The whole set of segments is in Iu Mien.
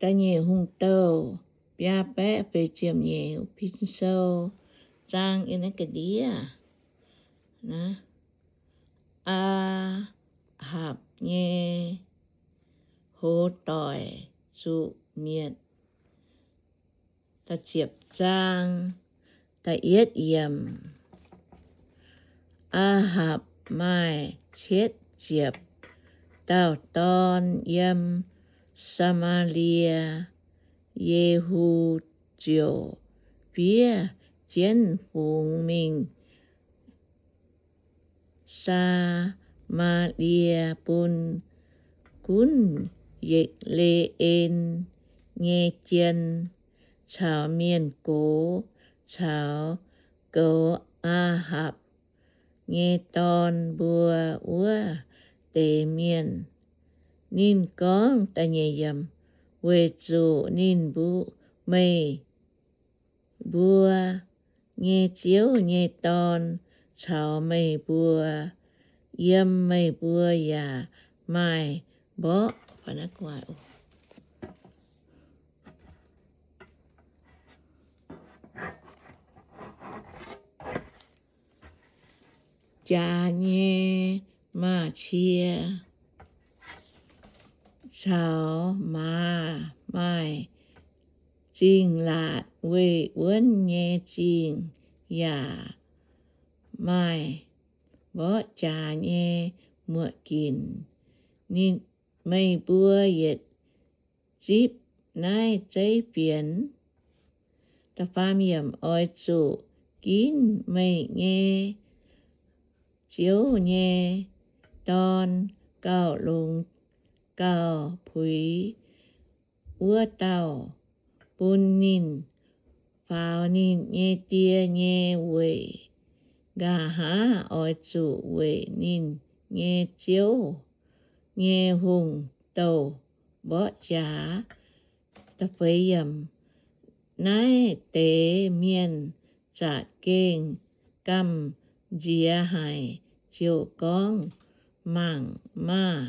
Da'nyeic Hungh Douh biaa baeqv feix ziepc nyeic, pin sou zaang yiem naaiv ga'ndiev. Aa^hapc nyei hoz doic zuqc mietc. Da'ziepc zaang, da'yietv yiemc. Aa^hapc maaih cietv ziepc dauh dorn yiem Saa^maa^lie. Yehu ziouc fiev jienv fungx mingh Saa^maa^lie bun gunv Ye^le^en nyei jien caux mienh gox caux goux Aa^hapc nyei dorn mbuo wuov deix mienh. Ninh gorngv, weic zuqc ninh mbuo, meih mbuo nyei ziouv nyei dorn caux meih mbuo, yiem meih mbuo yaac maaih mborqv jaax nyei maaz-cie caux maaz maaih zingh laatc weih wuonv nyei zingh, yaac maaih mborqv jaax nyei muoqc ginc. Meih mbuo yietc zipv naaiv zeiv fienx. Oix zuqc ginv meih nyei ziouv nyei dorn gauh longx gauh puix wuov dauh, bun ninh faaux ninh nyei die nyei weic. Nqa'haav oix zuqc weic ninh nyei ziouv nyei hungh douh mborqv jaax. Naaiv deix mienh za'gengh gamh nziex haic, ziouc gorngv, Mangc maah!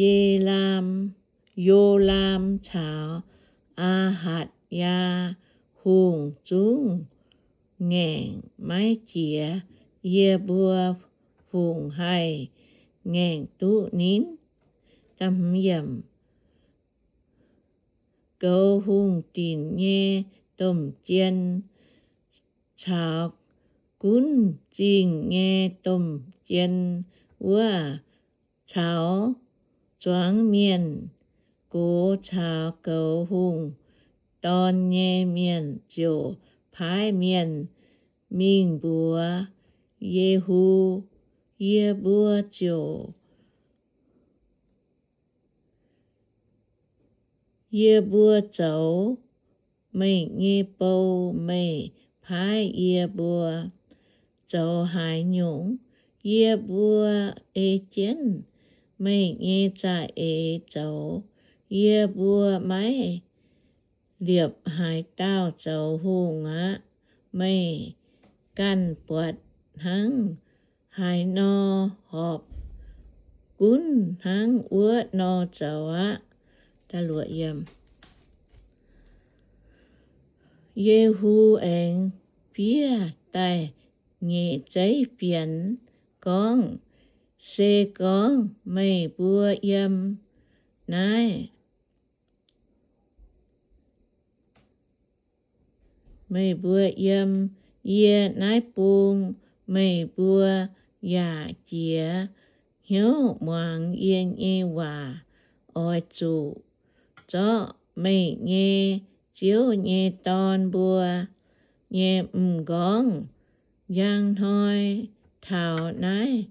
Ye^laam, Yo^laam caux Aa^hatc^yaa Hungh zungv ngaengc maiv jiex. Yie mbuo fungc haih ngaengc duqv ninh? Goux hungh dinc nyei domh jien caux gunv zingh nyei domh jien wuov, caux zuangx mienh gox caux goux hungh dorn nyei mienh ziouc paaiv mienh mingh mbuox Yehu, Yie mbuo ziouc, yie mbuo zoux meih nyei bou, meih paaiv yie mbuo zoux haaix nyungc? Yie mbuo ei jienv meih nyei za'eix zoux. Yie mbuo maiv liepc haaix dauh zoux hungh aqv. Meih ganh buatc hnangv haaix nor horpc, gunv hnangv wuov nor zoux aqv. Yehu aengx fiev da'nyeic zeiv fienx gorngv, Se gorngv meih mbuo yiem naaiv meih mbuo yiem yie naaiv bung, meih mbuo yaac jiex hnyouv muangx yie nyei waac. Oix zuqc zorqv meih nyei ziouv nyei dorn mbuo nyei m'nqorngv njang hnoi taux naaiv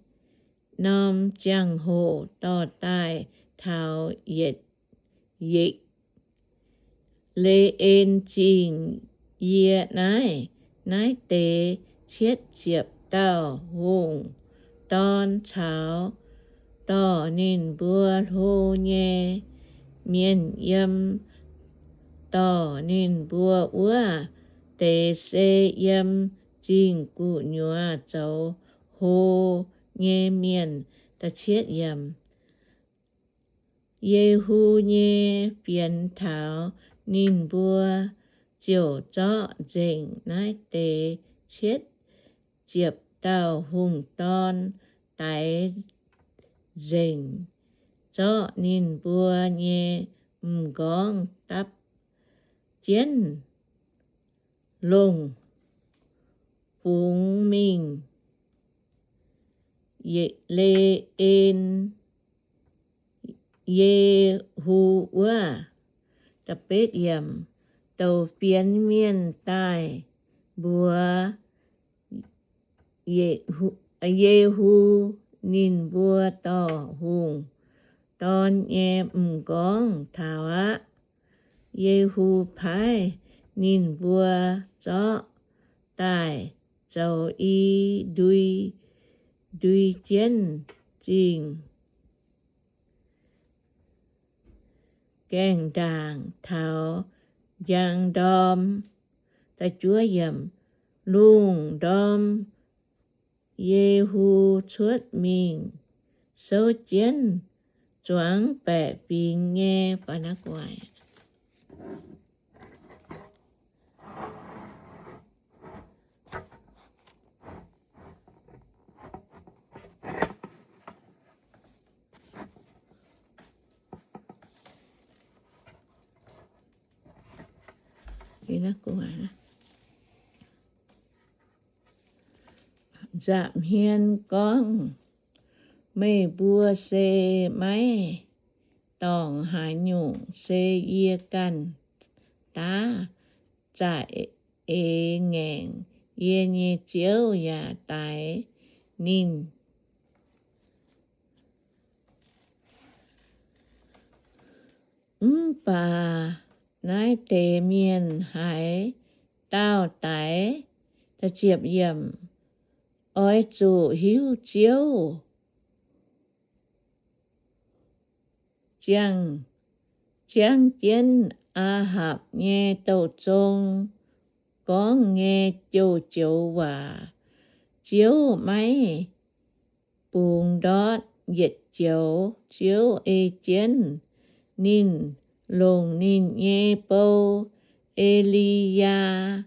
norm ziangh hoc dorh daaih taux yietc Ye^le^en Zingh. Yie naaiv, naaiv deix cietv ziepc dauh hungh dorn caux dorh ninh mbuo hlo nyei mienh yiem, dorh ninh mbuo wuov deix se yiem zingh gu'nyuoz zoux hlo nyei mienh. Yehu nyei fienx taux, ninh mbuo ziouc zorqv nzengc naaiv deix cietv ziepc dauh hungh dorn daix nzengc, zorqv ninh mbuo nyei m'nqorngv dapv jienv longc fungx mingh Ye- Le^en Yehu wuov. Douc fienx mienh daaih mbuox Yehu, ninh mbuo dorh hungh dorn nyei m'nqorngv taux aqv. Yehu paaiv ninh mbuo zorqv daaih zoux i ndui, ndui jienv zingh gaengh ndaangc taux njang ndorm. Lungh ndorm Yehu cuotv mingh souv jienv zuangx baeqc fingx nyei nza'hmien gorngv, Meih mbuo se maiv dorngc haaix nyungc. Se yie ganh daav za'eix ngaengc yie nyei Ziouv yaac daix ninh. Mv baac naaiv deix mienh haaix dauh daix? Oix zuqc hiuv Ziouv ziangh, ziangh jienv Aa^hapc nyei douh zong gorngv nyei joux-joux waac. Ziouv maiv bungx ndortv yietc joux. Ziouv ei jienv ninh longc ninh nyei bou, E^li^yaa,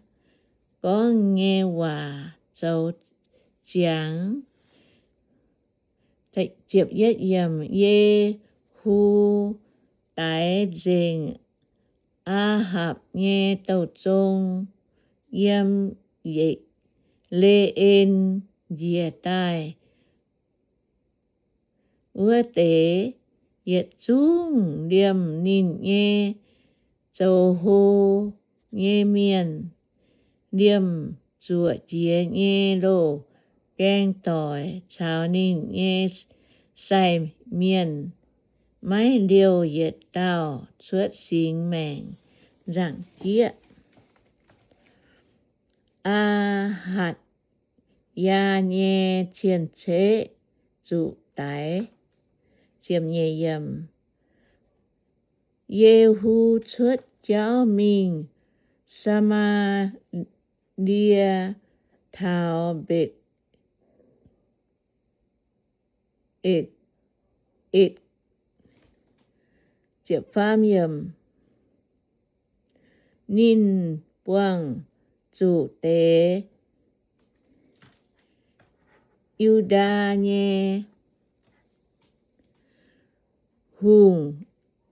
gorngv nyei waac zoux ziangx. Yehu daix nzengc Aa^hapc nyei douh zong yiem Le^en njiec daaih wuov deix, yietc zungv liemh ninh nyei zoux hlo nyei mienh, liemh zuoqc jiex nyei loz-gaeng doic caux ninh nyei sai mienh, maiv liouh yietc dauh cuotv singx maengc nzangc-jieqv. Aa^hatc yaa nyei cien-ceqv zuqc daix. Yehu cuotv jauv mingh Saa^maa^lie taux Mbetc Etc. Ninh buangh zuqc deix Yu^ndaa nyei hungh,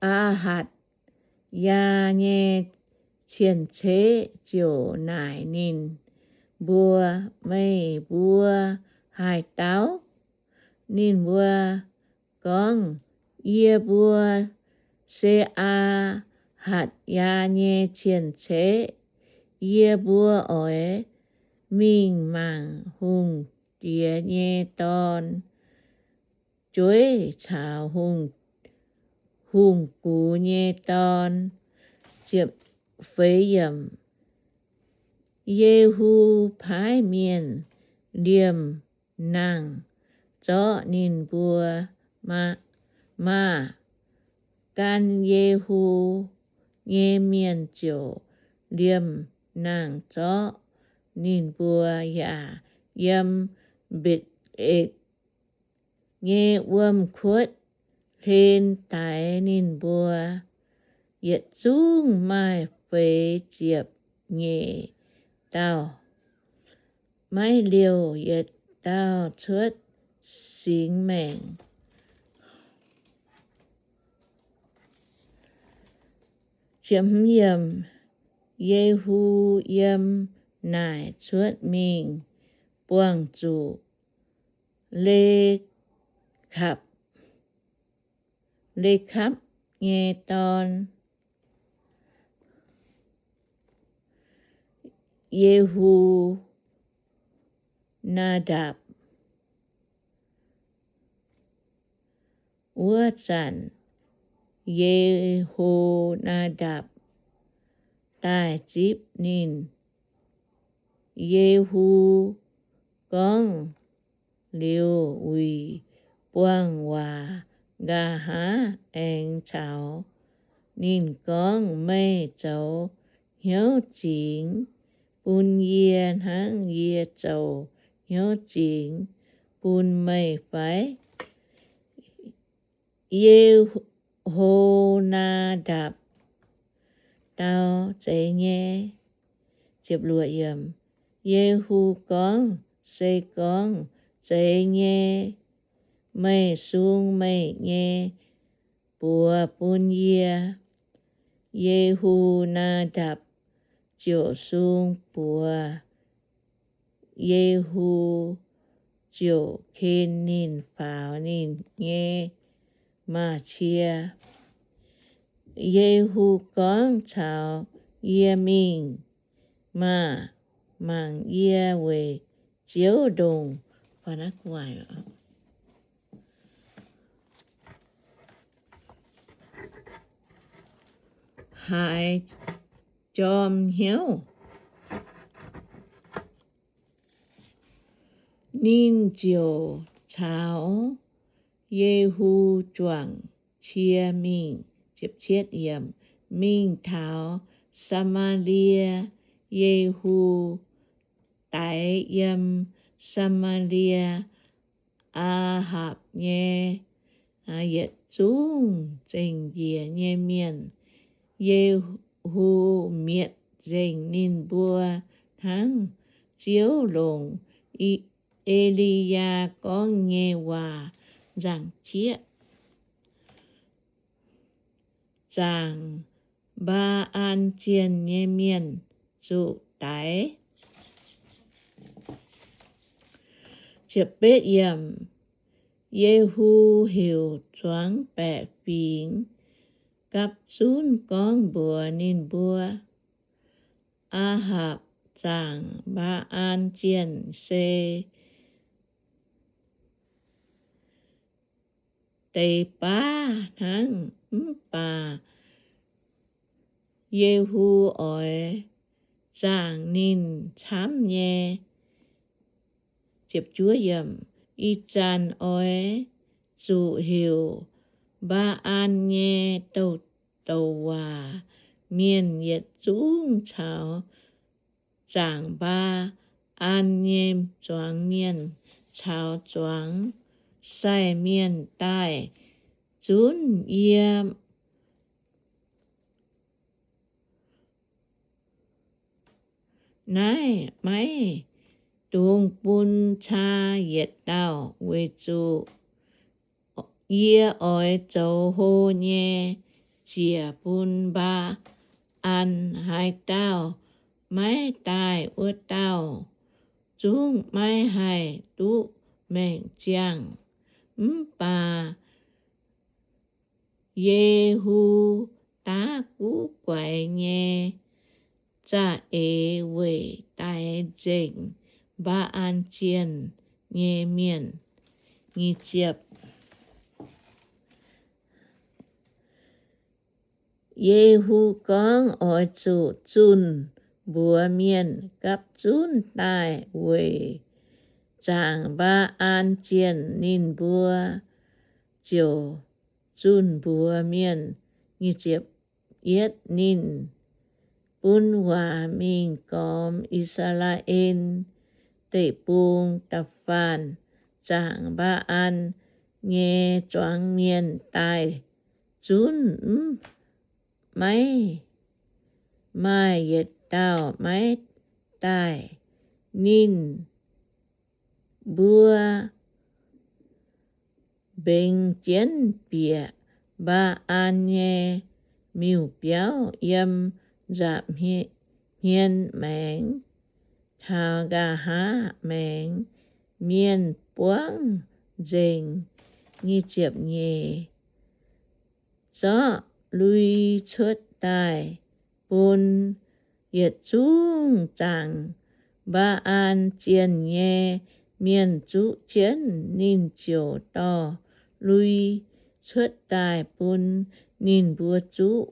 Aa^hatc yaa nyei cien-ceqv ziouc naaic ninh mbuo, Meih mbuo haaix dauh? Ninh mbuo gorngv, Yie mbuo se Aa^hatc yaa nyei cien-ceqv. Yie mbuo oix mingh mangc hungh diex nyei dorn, jueiv caux hungh gux nyei dorn. Yehu paaiv mienh liemh nangh zorqv ninh mbuo maah! Gan Yehu nyei mienh ziouc liemh nangh zorqv ninh mbuo, yaac yiem Mbetc^etc nyei wuom-kuotv hlen daix ninh mbuo. Yietc zungv maaih feix ziepc nyeic dauh, maiv liouh yietc dauh cuotv singx maengc. Ye^hu yiem naaic cuotv mingh buangh zuqc Le^kapv, Le^kapv nyei dorn, Ye^hu^naa^ndapc. Wuov zanc Ye^hu^naa^ndapc daaih zipv ninh. Ye^hu gorngv liuz wuic buangh waac nqa'haav aengx caux ninh gorngv, Meih zoux hnyouv zingx bun yie hnangv yie zoux hnyouv zingx bun meih fai? Ye^ho^naa^ndapc dau, Zeiz nyei. Ye^hu gorngv, Se gorngv zeiz nyei, meih sung meih nyei buoz bun yie. Ye^hu^naa^ndapc ziouc sung buoz. Ye^hu ziouc ken ninh faaux ninh nyei maaz-cie. Ye^hu gorngv caux yie mingh maah! Mangc yie weic Ziouv ndongc haaix jorm hnyouv. Ninh ziouc caux Ye^hu juangc cie mingh, mingh taux Saa^maa^lie. Ye^hu daix yiem Saa^maa^lie Aa^hapc nyei yietc zungv zengc njiec nyei mienh. Ye^hu mietc nzengc ninh mbuo hnangv Ziouv longc E^li^yaa gorngv nyei waac nzaangc jieqv. Zaangc Mbaa^an zienh nyei mienh zuqc daix. Ye^hu heuc zuangx baeqc fingx gapv zunv gorngv mbuox ninh mbuo, Aa^hapc zaangc Mbaa^an zienh se deix baav hnangv, mv baac Ye^hu oix zaangc ninh camv nyei. Ih zanc oix zuqc heuc Mbaa^an nyei douc douc waac mienh yietc zungv caux zaangc Mbaa^an nyei zuangx mienh caux zuangx sai mienh daaih zunv yie. Naaiv maiv dungx bun caa yietc dauh, weic zuqc yie oix zoux hlo nyei ziec bun Mbaa^an. Haaix dauh maiv daaih, wuov dauh zungv maiv haih duqv maengc ziangh. Mv baac Ye^hu daav guv guaix nyei za'eix weic daix nzengc Mbaa^an zienh nyei mienh. Ye^hu gorngv, Oix zuqc zunh mbuox mienh gapv zunv daaih weic zaangc Mbaa^an zienh. Ninh mbuo ziouc zunh mbuox mienh. Yietv ninh bun waac mingh gormx I^saa^laa^en Deic-Bung da'faanh zaangc Mbaa^an. nyei zuangx mienh daaih zunv, mv, maiv maaih yietc dauh maiv daaih. Ninh mbuo mbengx jienv bieqc Mbaa^an nyei miuc-biauv yiem nza'hmien maengx taux nqa'haav maengx. Mienh buangv nzengc. Nyic ziepc nyeic. Zorqv lui cuotv daaih bun yietc zungv zaangc Mbaa^an zienh nyei mienh zuqv jienv. Ninh ziouc dorh lui cuotv daaih bun ninh mbuo zuqv.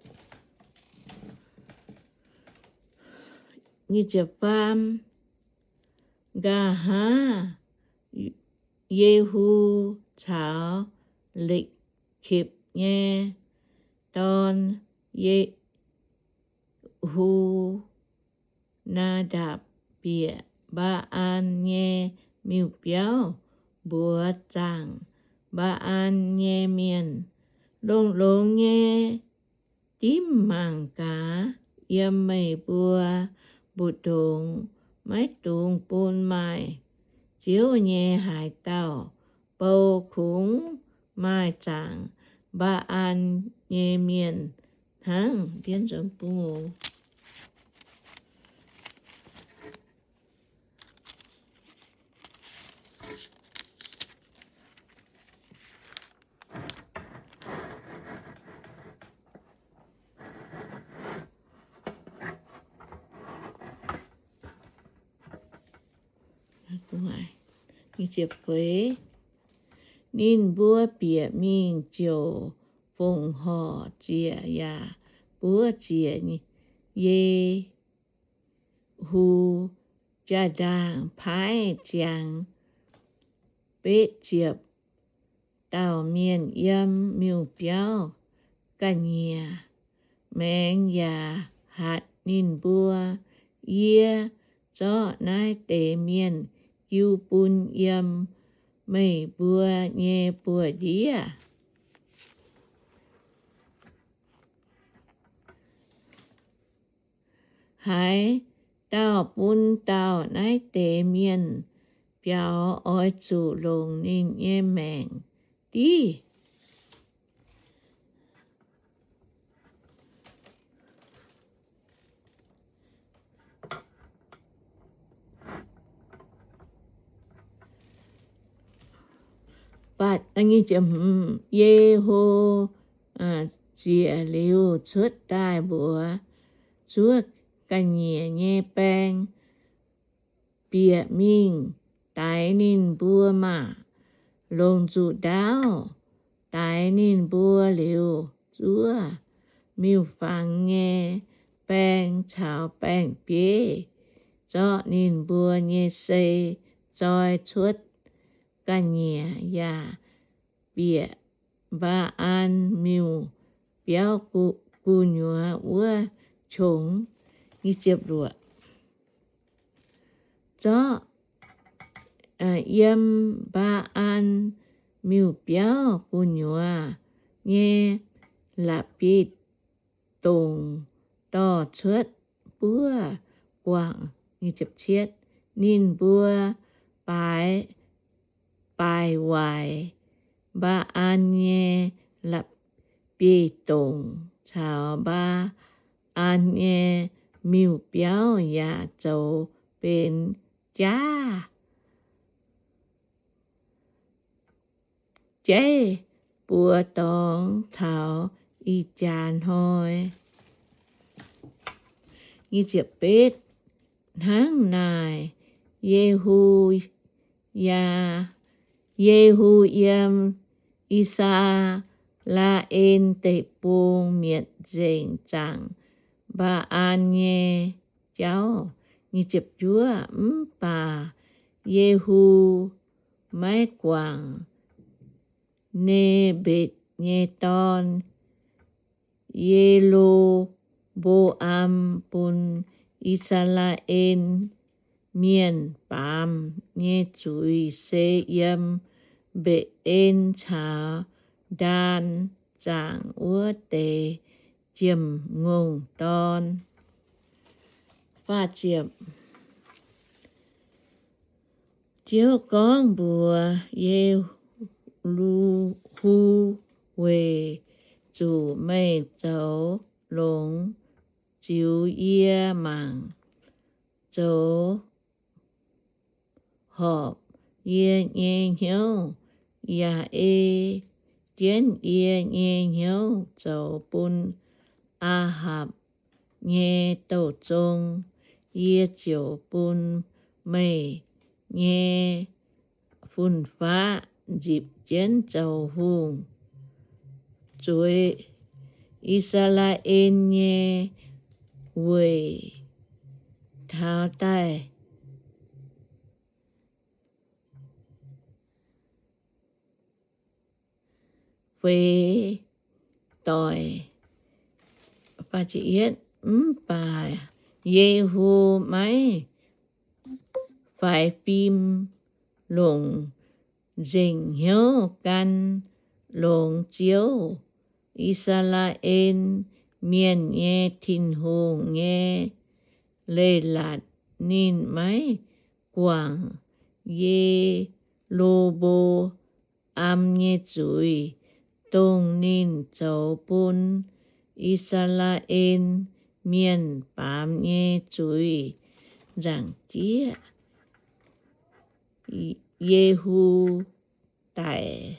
Nqa'haav Yehu caux Lekipc nyei dorn, Yehu^naa^ndapc, bieqc Mbaa^an nyei miuc-biauv mbuox zaangc Mbaa^an nyei mienh, Longx-longx nyei dimv mangc gaax, yiem meih mbuo mbu'ndongx maiv dungx bun maaih Ziouv nyei haaix dauh bou. Kungx maaih zaangc Mbaa^an nyei mienh hnangv. Ninh mbuo bieqc mingh ziouc fongc horc ziec yaac buov ziec Yehu^jaa^ndang paaiv ziangx betv ziepc dauh mienh yiem miuc-biauv ga'nyiec maengx yaac hatc ninh mbuo, Yie zorqv naaiv deix mienh jiu bun yiem meih mbuo nyei buoz-ndiev. Haaix dauh bun dauh naaiv deix mienh biaux oix zuqc longc ninh nyei maengc div. Yehu ziec liuz cuotv daaih mbuox zuov ga'nyiec nyei baeng bieqc mingh daix ninh mbuo maah! Longc nzuqc ndaauv daix ninh mbuo liuz, zuov miuc-fangx nyei baeng caux baeng-bieiv, zorqv ninh mbuo nyei sei zoi cuotv ga'nyiec yaac bieqc Mbaa^an miuc-biauv gu'nyuoz wuov qongx. Zorqv yiem Mbaa^an miuc-biauv gu'nyuoz nyei la'bieiv-dongc dorh cuotv buov guangc. Ninh mbuo baaix, baaix waaic Mbaa^an nyei la'bieiv-dongc caux Mbaa^an nyei miuc-biauv yaac zoux benx jaav jaiv buoz dorngx taux ih jaax hnoi. Hnangv naaic, Yehu, Yehu yiem I^saa^laa^en Deic-Bung mietc nzengc zaangc Mbaa^an nyei jauv. Mv baac Yehu maiv guangc Ne^mbetc nyei dorn, Ye^lo^mbo^am, bun I^saa^laa^en Mienh baamz nyei zuiz se yiem Mbetc^en caux Ndaan Zaangc wuov deix jiem-ngongh dorn. Ziouv gorngv mbuox Ye^lu^hu, Weic zuqc meih zoux longx ziux yie mangc, zoux horpc yie nyei hnyouv, yaac ei jienv yie nyei hnyouv zoux bun Aa^hapc nyei douh zong, yie ziouc bun meih nyei fun-faqv nzipc jienv zoux hungh, zueiz I^saa^laa^en nyei weic taux daaih feix doic. Mv baac Yehu maiv faix fim, longc nzengc hnyouv gan longx Ziouv, I^saa^laa^en Mienh nyei Tin-Hungh, nyei leiz-latc. Ninh maiv guangc Ye^lo^mbo^am nyei zuiz, dongh ninh zoux bun I^saa^laa^en Mienh baamz nyei zuiz nzaangc jieqv. Yehu daic.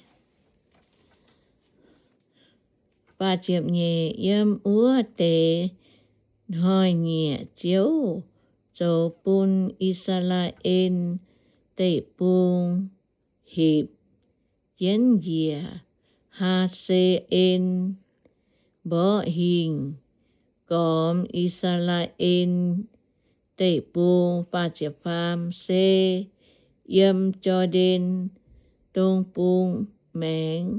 Yiem wuov deix hnoi-nyieqc Ziouv zoux bun I^saa^laa^en Deic-Bung hipc jienv njiec Haa^se^en Mborqv Hingh, gormx I^saa^laa^en Deic-Bung. Se yiem Jor^ndaen Dong bung maengx,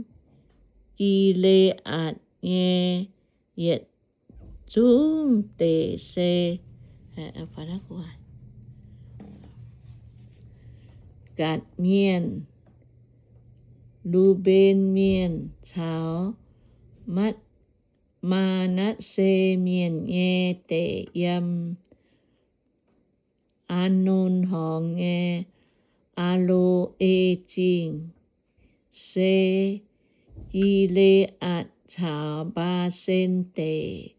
Gi^le^aatc nyei yietc zungv deic se Gatc Mienh, Lu^mben Mienh caux Maa^natv^se Mienh nyei deic yiem Aa^nun Horngz nyei Aa^lo^e Zingh, se Gi^le^aatc caux Mbaa^sen Deic.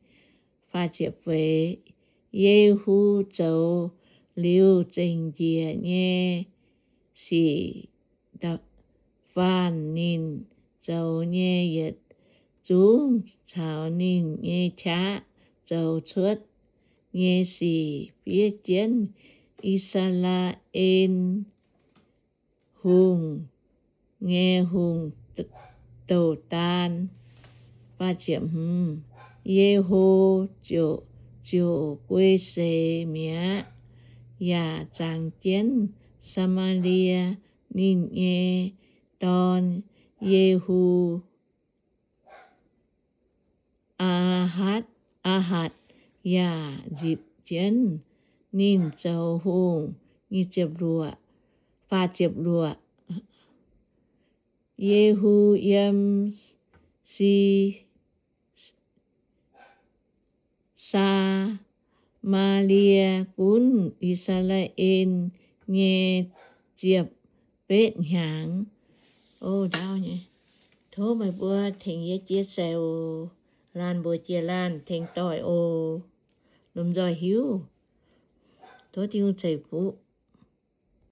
Yehu zoux liuz zengc njiec nyei sic, faanh ninh zoux nyei yietc zungv caux ninh nyei qaqv zoux cuotv nyei sic, fiev jienv I^saa^laa^en Hungh nyei hungh douh daan. Yehu ziouc guei seix mi'aqv, yaac zangx jienv Saa^maa^lie. Ninh nyei dorn, Yehu, Aa^hatc, Aa^hatc yaac nzipc jienv ninh zoux hungh. Yehu yiem Si Saa^maa^lie gunv I^saa^laa^en nyei ziepc betv hnyangx. Tov meih mbuo tengx yie jiex sai oc. Laanh mbuox jiex laanh tengx doic oc. Lomh nzoih hiuv. Tov Tin-Hungh ceix fuqv.